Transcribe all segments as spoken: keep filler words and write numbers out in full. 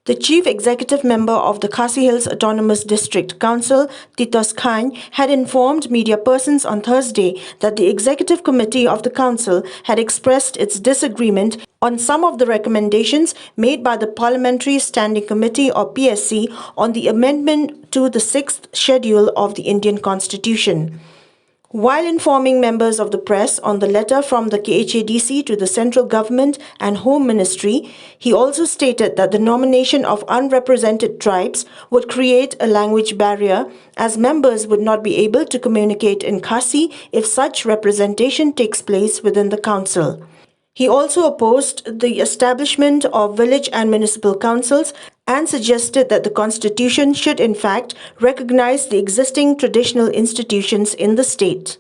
The chief executive member of the Khasi Hills Autonomous District Council, Titos Chyne, had informed media persons on Thursday that the executive committee of the council had expressed its disagreement on some of the recommendations made by the Parliamentary Standing Committee, or P S C, on the amendment to the sixth schedule of the Indian Constitution. While informing members of the press on the letter from the K H A D C to the central government and Home Ministry, he also stated that the nomination of unrepresented tribes would create a language barrier, as members would not be able to communicate in Khasi if such representation takes place within the council. He also opposed the establishment of village and municipal councils and suggested that the constitution should, in fact, recognize the existing traditional institutions in the state.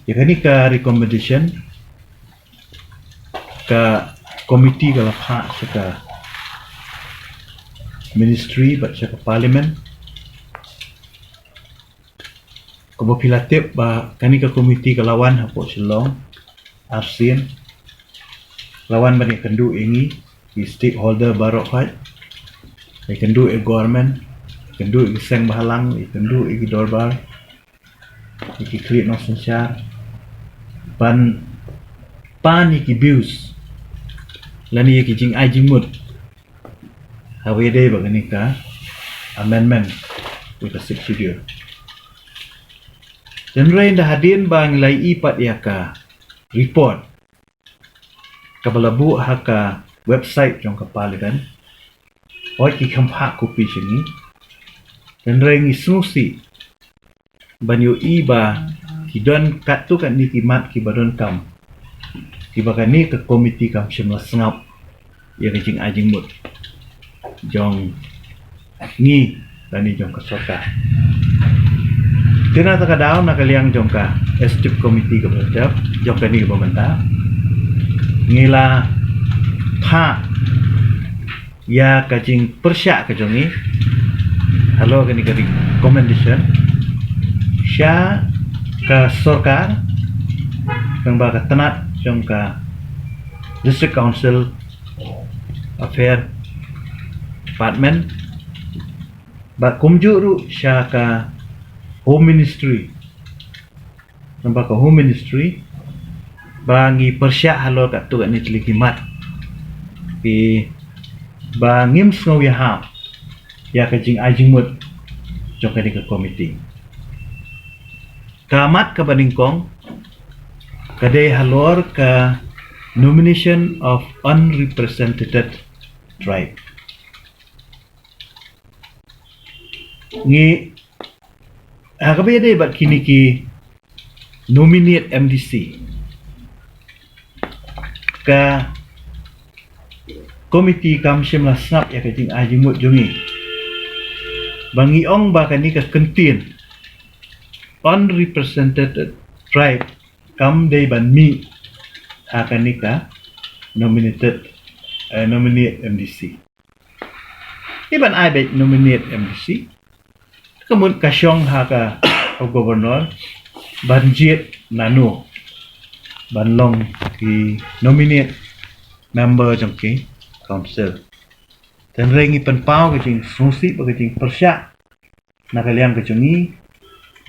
Ïa kane ka recommendation ka committee ka la phah sha ka ministry bad sha ka parliament. Kumba phi la tip ba kane ka committee ka la wan hapoh Shillong arsien. La wan ban ïakynduh ïa ngi, ïa ki stakeholder baroh, ïakynduh ïa government, ïakynduh ïa ki seng bhalang, ïakynduh ïa ki dorbar, ïa ki khlieh nongsynshar, ban pan ïa ki views lane ïa ki jingai jingmut ha kaba ïadei bad kane ka amendment ïa ka Sixth Schedule. Hynrei hadien ba ngi la ïohi pat ïa ka report kaba la buh ha ka website jong ka parliament, hooid ki kham phah copy sha ngi, hynrei ngi sngewsih ban ïohi ba ki don katto katne ki mat kiba donkam, kiba kane ka committee kam shym la sngap ïa ka jingai jingmut jong ngi lane jong ka sorkar. Te na kata ka daw, na ka liang jong ka executive committee kaba jop jong kane kaba mynta, ngi la phah ïa ka jingpyrshah ka jong ngi halor kane ka recommendation sha ka sorkar, tang ba ka tnat jong ka District Council Affair Department, ba kumjuh ruh sha ka Home Ministry, namar ka Home Ministry, ba ngi pyrshah halor katto katne tylli ki mat kiba ngim sngew ïahap ïa ka jingai jingmut jong kane ka committee. Ka mat kaba nyngkong ka dei halor ka nomination of unrepresented tribe. Ngi, ha kaba ïadei bad kine ki nominate M D C, ka committee kam shym la sngap ïa ka jingai jingmut jong ngi. Ba ngi ong ba kane ka kyntien unrepresented tribe kam dei ban mih ha kane ka nominated, eh, nominate M D C. Ki ban ai beit nominate M D C, ka mut ka shong ha ka, ka governor ban jied nano ban long ki nominate member jong ki council. Hynrei ngi pynpaw ka jingsngewsih bad ka jingpyrshah na ka liang ka jong ngi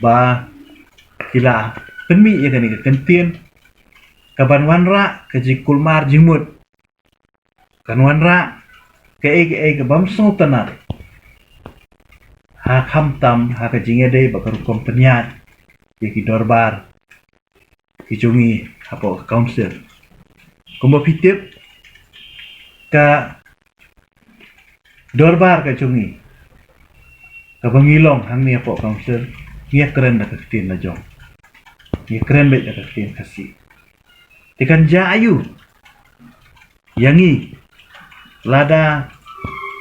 ba ki la pynmih ïa kane ka kyntien ka ban wanrah ka jingkulmar jingmut, kan wanrah kaei kaei kaba ym sngewtynnat, ha khamtam ha ka jingïadei bad ka rukom pynïaid ïa ki dorbar ki jong ngi hapoh ka council. Kumba phi tip, ka dorbar ka jong ngi kaba ngi long hangne hapoh council, ngi ïakren da ka ktien la jong, ngi ïakren beit da ka ktien Khasi. Te kan jia aïu ïa ngi lada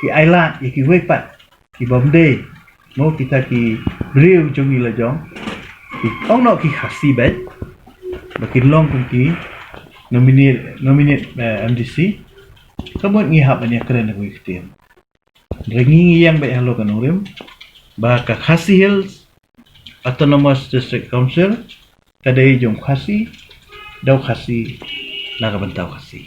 ki ailad ïa kiwei pat ki bym dei mo kita ki briew jong ngi la jong, ki ong noh ki Khasi beit, ba ki long kum ki nominate, nominate, eh, M D C. Ka mut ngi hap ban ïakren da kawei ka ktien. Hynrei ngi ïeng beit halor ka nongrim ba ka Khasi Hills Autonomous District Council ka dei jong Khasi, da u Khasi, na ka bynta u Khasi.